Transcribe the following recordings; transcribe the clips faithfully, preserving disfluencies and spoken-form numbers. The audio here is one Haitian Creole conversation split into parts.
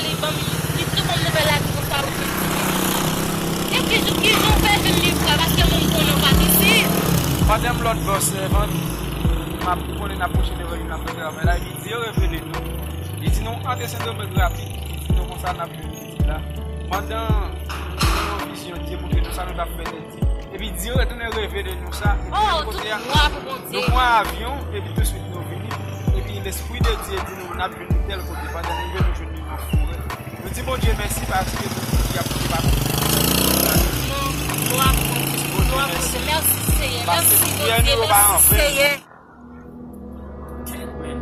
Li ban m, li tou ban m nouvèl la di konsa ou jwenn ti moun. E ki jou, ki jou w fè jwenn li frè, paske mwen m konnen w pa t isit. Pandan m lòt bò sèvant, m ap konnen n ap pwoche levanjil, n ap fè travay la, epi Dye revele nou. Li di nou antre Sendomeng rapid, li di nou konsa n ap jwenn pitit la. Pandan nou gen yon vizyon, Dye montre nou sa nou t ap fè. Epi Dye retounen revele nou sa. Epi oh, menm kote a, nou pran avyon, epi touswit nou vini. Epi Lespri de Dye di nou n ap jwenn li tèl kote. Pandan nou rive, nou jwenn li nan forè. Nou di Bondye mèsi paske nou di y ap fini pa. Bondye mèsi. Mèsi, Seyè. Mèsi, Bondye. Mèsi, Seyè. Kèt, men.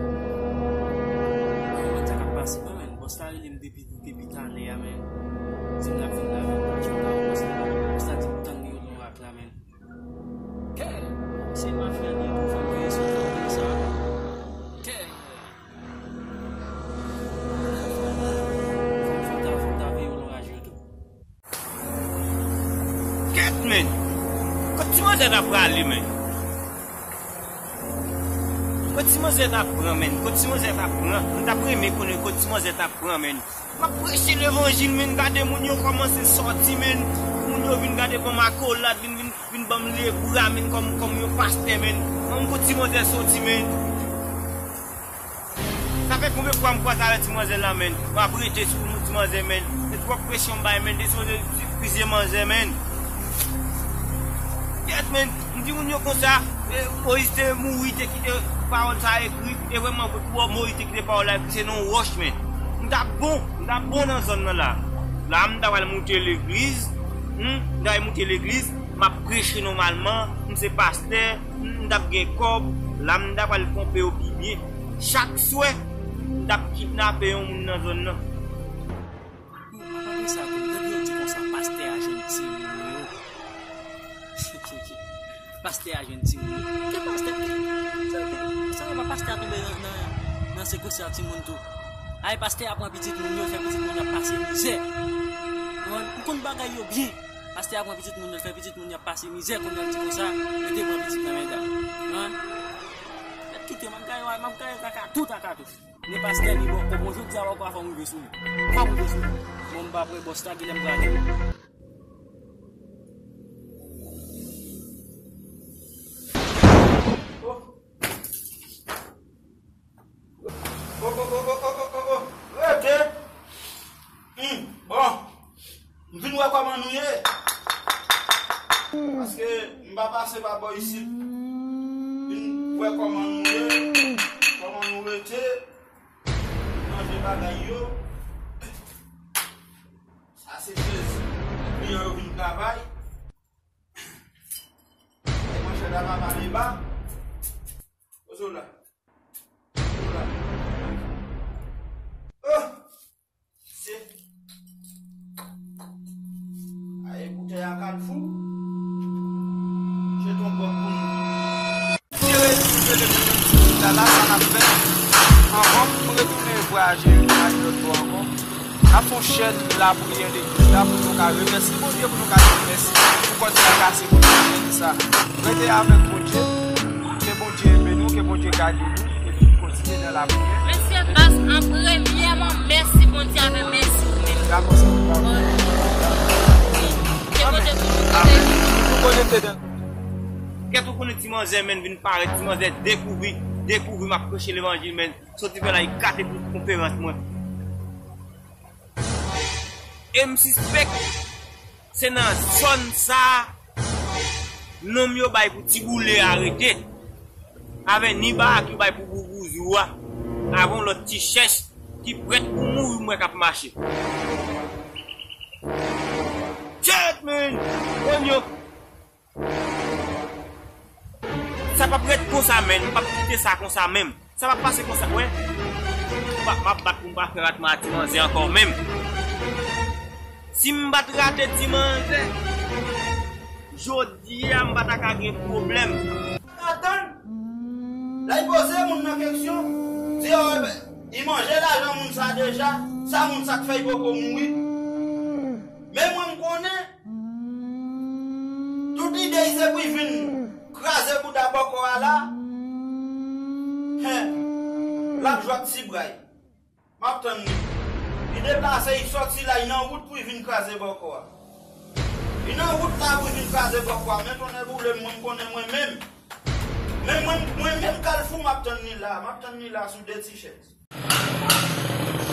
Kòman sa k ap pase? Mwen, men, bòs la rele m depi Depi talè a, men. Di m n ap vin la, men, m pa janm ka wè bòs la. Bòs la di m tann yo nan rak la, men. Kè! Se mafya li tou, fò m veye sou tou sa. Kè! Fò m, fò m ta, fò m ta veye yo nan raj yo tou. Kèt, men! Kot ti manzè t ap prale, men? Kot ti manzè t ap pran, men? Kot ti manzè t ap pran? M t ap renmen konnen kot ti manzè t ap pran, men. M ap preche levanjil, men, gade moun yo kòmanse sòti, men. Moun yo vin gade ban m akolad, vin, vin, vin ban m lebra, men, kòm, kòm yon pastè, men. Kòm kot ti manzè sòti, men. Sa fè konbyen fwa m kwaze avèk ti manzè la, men. M ap rete sou ti manzè, men. Se twòp presyon m bay, men. Deside vizye manzè, men. Kèt, men. M di moun yo konsa, e, Moyiz te mouri, te kite pawòl sa ekri. E vrèman, pou Moyiz te kite pawòl la ekri, se nan yon wòch, men. M t ap bon, m t ap bon nan zòn nan la. La, m ta pral moute legliz. Hmm, m ta pral moute legliz. M ap preche nòmalman. M se pastè. Hmm, m t ap gen kòb. La, m ta pral ponpe yo pi byen. Chak swè, m t ap kidnape yon moun nan zòn nan. Bon, apati sa tou, tande yo di konsa, pastè a jwenn timoun yo. Pastè a jwenn timoun yo. Ke pastè? Sa, sa pa pastè a tonbe nan, nan, nan sekesyon timoun tou. Ay, pastè a pran pitit moun yo, fè pitit moun yo ap pase mizè. Mwen, m konn bagay yo byen. Pastè a pran pitit moun yo, fè pitit moun yo ap pase mizè, kounye a l di konsa, yo te pran pitit nan men dam. Mwen, mèt kite, m ap gaye, m ap gaye kaka, tout kaka tou. Men pastè li bò kòb, jodi a papa fò m rive sou li. Fò m rive sou li. Bon, m pa pre bòs la, genlè m prale. Oh. Oh, oh, oh. Rete. Hmm, bon. M vin wè kòman nou ye. Paske m pa pase pa bò isit. Vin wè kòman nou ye, kòman nou rete. Manje bagay yo. Sa se chèz kliyan yo vin travay. Manje la pa pale ba. Ozo la. Ozo la. Oh! Se. Ay, ekoutè a Kalfou. Jete yon bòt pou nou. Mwen retounen nan ti la, la, sa n ap fè. Anvan pou mwen retounen vwayaje, al lòt bò ankò. N ap fè yon chèn lapriyè legliz la pou nou ka remèsye Bondye, pou nou ka di mèsi pou kò n ta kase pou nou fè sa. Rete avèk Bondye. Ke Bondye ede nou, ke Bondye gade nou, epi kontinye nan lapriyè. Mesye Bas, an premyèman, mèsi Bondye avè mèsi ou menm. Dakò, sa. Ke Bondye toujou pwoteje nou. Nou konekte nan. Kèt ou konnen ti manzè, men, vin parèt, ti manzè dekouvri, dekouvri m ap preche levanjil, men. Soti fè la, li gate tout konferans mwen. E m sispèk se nan zòn sa a, nonm yo bay pou Ti Boule a rete. Avè ni barak yo bay pou Boubouzou a. Avè yon lòt ti chèch ki prèt pou mouri, m wè k ap mache. Shit, man! Konn yo! Sa p ap ret konsa, menn. M p ap kite sa konsa menm. Sa p ap pase konsa, wè. M ap, m ap bat pou m pa fè ratman a ti manzè ankò menm. Si m pa t rate ti manzè, jodi a m pa ta ka gen pwoblèm. Atann! Lè y poze moun nan keksyon, di, o, li manje lajan moun sa deja, sa moun sa t fè, li poko mouri. Men mwen, m konnen, tout ide l se pou l vin kraze bouda bòkò a la. Hen, l ap jwe ak ti bra l. M ap tann li. Li deplase, li sòti la, li nan wout pou li vin kraze bòkò a. Li nan wout la pou li vin kraze bòkò a. Men tonnè boule m, mwen m konnen mwen menm. Men mwen, mwen menm Kalfou, m ap tann li la. M ap tann li la sou de ti chèz.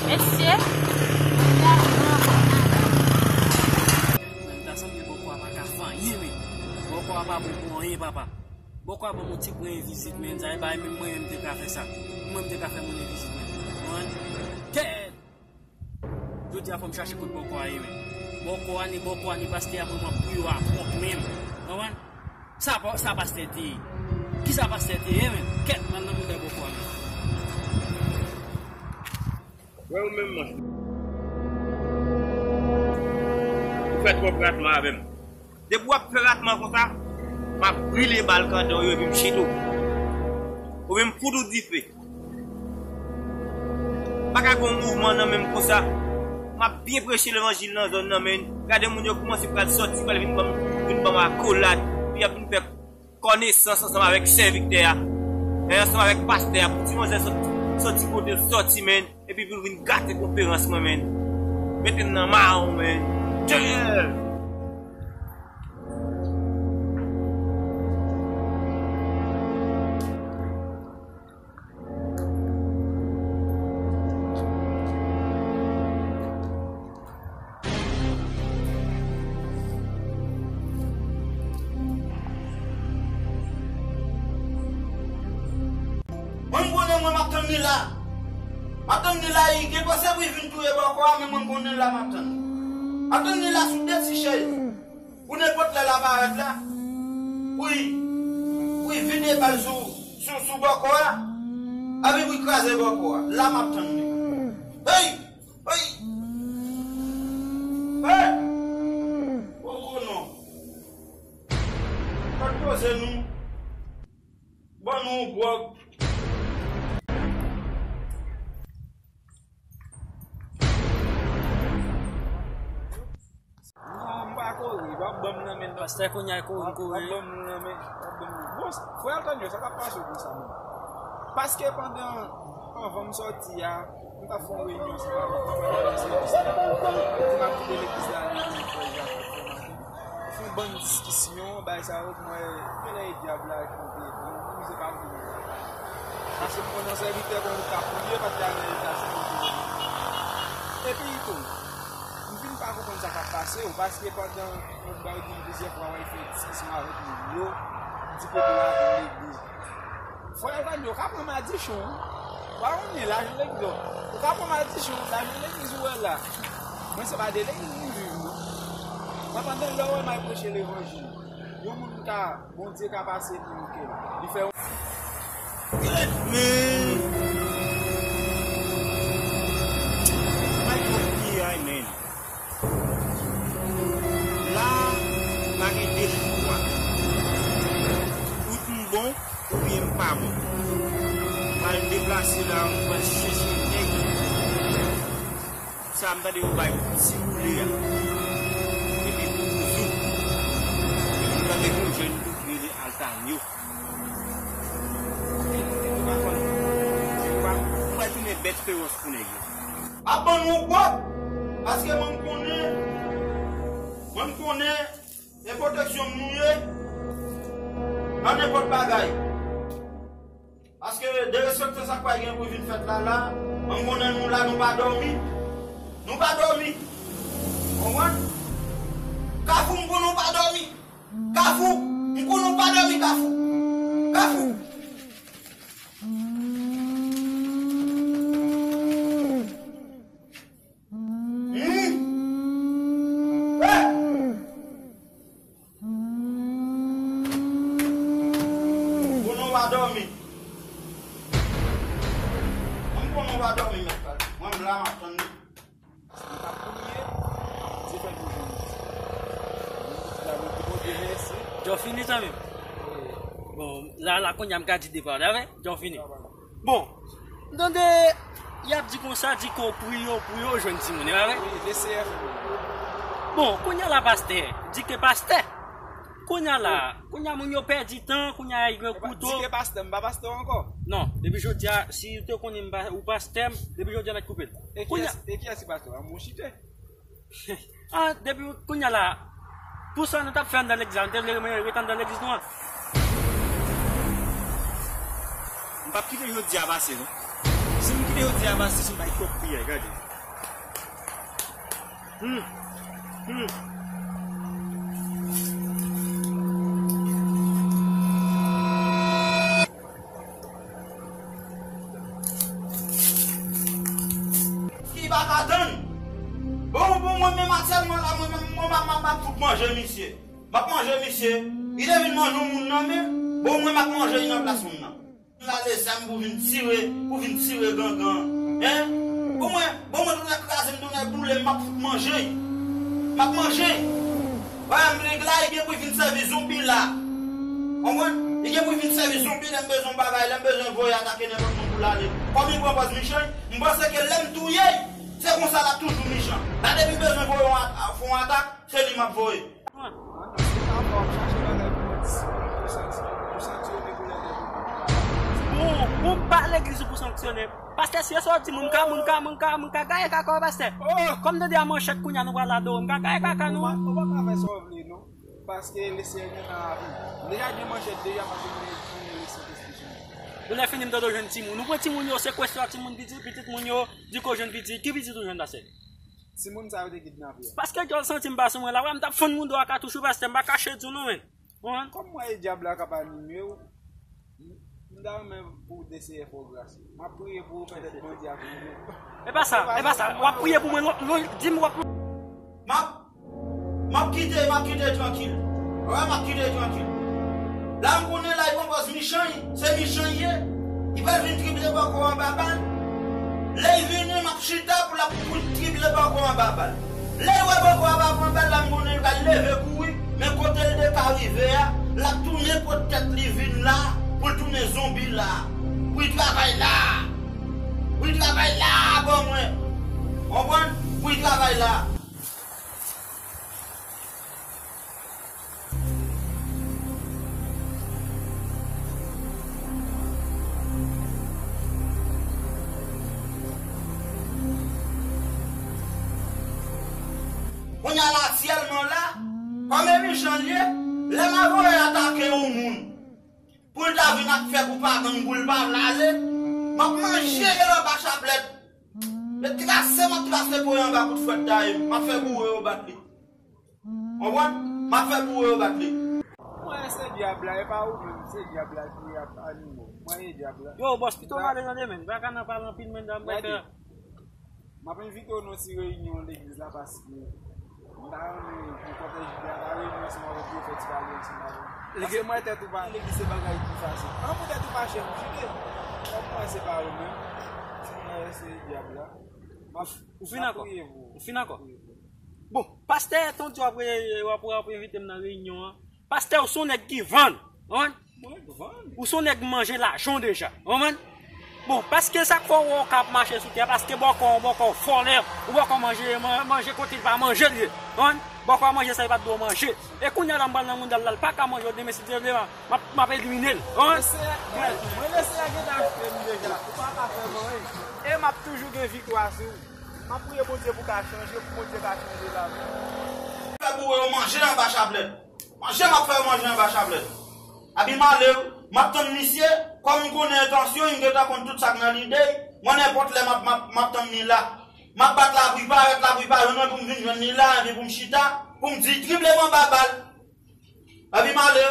Mesye. Mwen ta sanble bòkò a pa ka fè anyen, men. Bòkò a pa bon pou anyen, papa. Bòkò a ban m yon ti pwen vizit, men. Sa e bay menm mwen menm te ka fè sa. Mwen m te ka fè moun vizit, men. Mwen, kèt! Jodi a fò m chache kote bòkò a ye, men. Bòkò a ni, bòkò a ni pastè a, mwen m ap pou yo a pwòp menm. Konprann? Sa pa, sa pastè te ye? Kisa pastè te ye, men? Kèt, m al nan moutay bòkò a, men. Wè ou menm, monchè. Ou fè twòp ratman avè m. Depi w ap fè ratman konsa, m ap brile bal kandan w yo epi m chite w. Ou menm fout ou dife. Pa ka gen yon mouvman nan men m konsa. M ap byen preche levanjil nan zòn nan, men gade moun yo kòmanse pral sòti, pral vin ban m, vin ban m akolad, pou y ap vin fè konesans ansanm avèk sèvitè a. Men ansanm avèk pastè a, pou ti manzè sòti, sòti kote l sòti, men, epi pou l vin gate konferans mwen, men. Mete m nan mawon, men. Djèl! Mwen, m konnen mwen, m ap tann li la. M ap tann li la, li gen panse pou li vin touye bòkò a, men mwen, m konnen la, m ap tann li. M ap tann li la sou de ti chèz. Pou nenpòt lè l aparèt la, pou li, pou li vide bal sou, sou, sou bòkò a, epi pou li kraze bòkò a. La m ap tann li. Hey! Hey! Hey! Poko non. Pat poze nou. Ban nou yon gwòg. Non, m pa kore, w ap ban m nan men. Pastè kounye a kore, w ap, w ap kore. Ban m nan men, w ap ban m nan. Bon, frè Antonio, sa k ap pase w konsa menm? Paske pandan, anvan m sòti a, m t ap fè yon reyinyon ansanm avèk manm nan sèvis la. Epi m ap kite legliz la nan frè Jakòb Fòmatè. Fè yon bann diskisyon, bagay sa yo, mwen, genlè e dyab la ki te bon, pou se pa m ki bon. Paske m konnen yon sèvitè konn ka priye, pa t ka nan eta sa yo te ye. Epi tou, m vin pa konprann sa k ap pase yo, paske pandan yon bagay di m plizyè fwa, w al fè diskisyon avèk moun yo, di kote w al nan legliz. Frè Evanyo, ou ka pran madichon, wi. Ou pa konnen lajan legliz, non. Ou ka pran madichon, lajan legliz ou wè la. Mwen, se pa de legliz m viv, non. Mwen, pandan lè w wè m al preche levanjil, yon moun ka, Bondye ka pase pou yon kè. Li fè yon. Gad, men. Bay twòp piyay, men. La, pa gen de chwa. Ou t m bon, oubyen m pa bon. M pral deplase la, m pral chèche nèg. Sa m tande yo bay ti boule a. Epi bouzou. Epi m tande yon jèn tou ki rele Altanyo. Ou pa konn, ou pa, ou pa tounen bèt fewòs pou nèg yo. Ap ban nou gwòg, paske mwen m konnen, mwen m konnen e pwoteksyon m nou ye nan nenpòt bagay. Paske derespekte sa k pral gen pou vin fèt la, la, mwen m konnen nou la, nou pa dòmi. Nou pa dòmi. Konprann? Kafou, m konnen w pa dòmi. Kafou, m konnen w pa dòmi, Kafou. Kafou. Hmm. Eh! M konnen w pa dòmi. M konnen w pa dòmi, mèt Kafou. Mwen, m la, m ap tann li. Mwen t ap priye, Bondye fè nou jwenn. Mwen di la, mwen di Bondye mèsi. Jòfini, zanmi m. Wi. Bon, la, la, kounye a m ka di depa w, dakò? Jòfini. Bon, m tande y ap di konsa, di ke w priye, w priye, w jwenn timoun, e pa vre? Wi, D C F. Bon, kounye a la, pastè, di ke pastè. Kounye a la, kounye a moun yo pèdi tan, kounye a y gen kouto. Di ke pastè, m pa pastè ankò. Non, depi jodi a, si ou te konnen m pa- ou pastè m, depi jodi a n ap koupe l. E Kounye a- kiyès, e kiyès ki pastè w? Mouchite. Ah, depi kounye a la, pou sa nou t ap fè anndan legliz la, nou te vle ret anndan legliz nou an. M p ap kite jodi a pase, non. Si m kite jodi a pase, se yon bay twòp priyè, gade. Hmm. Hmm. Ki pa ka tann. Bon, bon, mwen menm aktyèlman la, mwen menm, mwen, m ap, m ap, m ap fout manje misye. M ap manje misye. Li te vin manje yon moun nan, men, bon, mwen, m ap manje li nan plas moun nan. M ale zam pou vin tire, pou vin tire gangan. Hein? Bon, mwen, bon, mwen, tounen kraze m, tounen boule m, m ap fout manje. M ap manje. Wè, m, nèg la, li gen pou vin sèvi zonbi la. Konprann? Li gen pou vin sèvi zonbi lè m bezwen yon bagay, lè m bezwen voye atake nenpòt moun pou l ale. Kòm li pran pòz mechan, m panse ke lè m touye l, se konsa l ap toujou mechan. La, depi m bezwen voye yon at- fè yon atak, se li m ap voye. An, nan se pa fò w ap chache bagay pou mwen, pou sanksyone, pou sanksyone pou lè de pou. Bon, bon, m pa legliz ou pou sanksyone. Pastè, si yo sòti moun ka, moun ka, moun ka, moun ka gaye kaka w, pastè. Oh! Kòm tande a manchèt kounye a nou pral adore, m ka gaye kaka nou. Ou pa, ou pa ka fè sa w vle, non. Paske Lesenyè nan lavi. M deja gen manchèt deja, paske m gen, m gen Lesentespri sou mwen. Bon, lè fini m tande w jwenn timoun. Ou pran timoun yo, sekwestre timoun pitit, pitit moun yo, di ke w jwenn pitit. Ki pitit ou jwenn, pastè? Timoun sa yo te kidnape a. Paske dyòl santi m pa sou mwen la, wè m t ap fann moun do a katouch wi pastè, m pa kache di w non, men. Ou konprann? Kòm mwen e dyab la k ap anime w, m, m ta renmen pou w eseye fè w gras. M ap priye pou ou, petèt Bondye ap vini. E pa sa, e pa sa. W ap priye pou mwen, lon, lon, di m w ap. M ap, m ap kite, m ap kite trankil. Wè, m ap kite trankil. La m konnen la, li pran pòz mechan, se mechan li ye. Li pral vin trible bòkò anba bal. Lè l vini, m ap chita pou l ap pou l trible bòkò anba bal. Lè l wè bòkò a pa pran bal la, m konnen l pral leve kouri, men kote l te ka rive a, l ap tounen pot tèt li vin la, pou l tounen zonbi la. Pou l travay la. Pou l travay la, ban mwen. Konprann? Pou l travay la. Kounye a la, aktyèlman la, kòm e mechan l ye, lè m a voye atake yon moun, pou l ta vin ap fè kou pa gang, pou l pa vle ale, m ap manje l anba chaplèt. E trase m ap trase po yo anba kout fwèt dayè m, m ap fè boure yo bat li. Konprann? M ap fè boure yo bat li. Mwen se dyab la, e pa ou menm, se dyab la ki ap anime w. Mwen e dyab la. Yo, bòs, pito m ale nan demen. Baka nan pale anpil, men dam, gade. M ap envite w nan ti reyinyon legliz la paske m ta renmen pou kòtèj la ta reyini ansanm avèk pwofèt, pale ansanm avè w. Paske m wè tèt ou pa legliz se bagay ki fasil. An poutèt ou pa chèf, m chite. Kòm mwen se pa ou menm, si mwen se dyab la. M ap Ou fin ankò? Ou fin ankò? Bon, pastè, tanti w ap, w ap, w ap envite m nan reyinyon an. Pastè, ou se yon nèg ki vann, konprann? Mwen vann? Ou se yon nèg manje lajan w deja, konprann? Bon, paske sa k fè w wè w ka ap mache sou tè a, paske bòkò, bòkò vòlè, ou bòkò manje, man- manje kote l pa manje l ye, konprann? Bòkò a manje sa li pa t dwe manje. E kounye a la m pral nan mouda l la, l pa ka manje, demen si Dye vle, m ap, m ap elimine l, konprann? Lesenyè, mwen Lesenyè gentan achte m deja, ou pa ka fè m anyen. E m ap toujou gen viktwa sou ou. M ap priye Bondye pou ka chanje, pou Bondye ka chanje lavi. Fè boure yo manje anba chaplèt. Manje m ap fè yo manje anba chaplèt. Abi m ale, m ap tann misye, kòm m konnen entansyon l, m gentan konn tout sa k nan lide l, mwen nenpòt lè m ap, m ap, m ap tann li la. M ap bat labri parèt, labri pa jwenn mwen pou m vin jwenn li la, epi pou m chita, pou m di trible m anba bal. Epi m ale.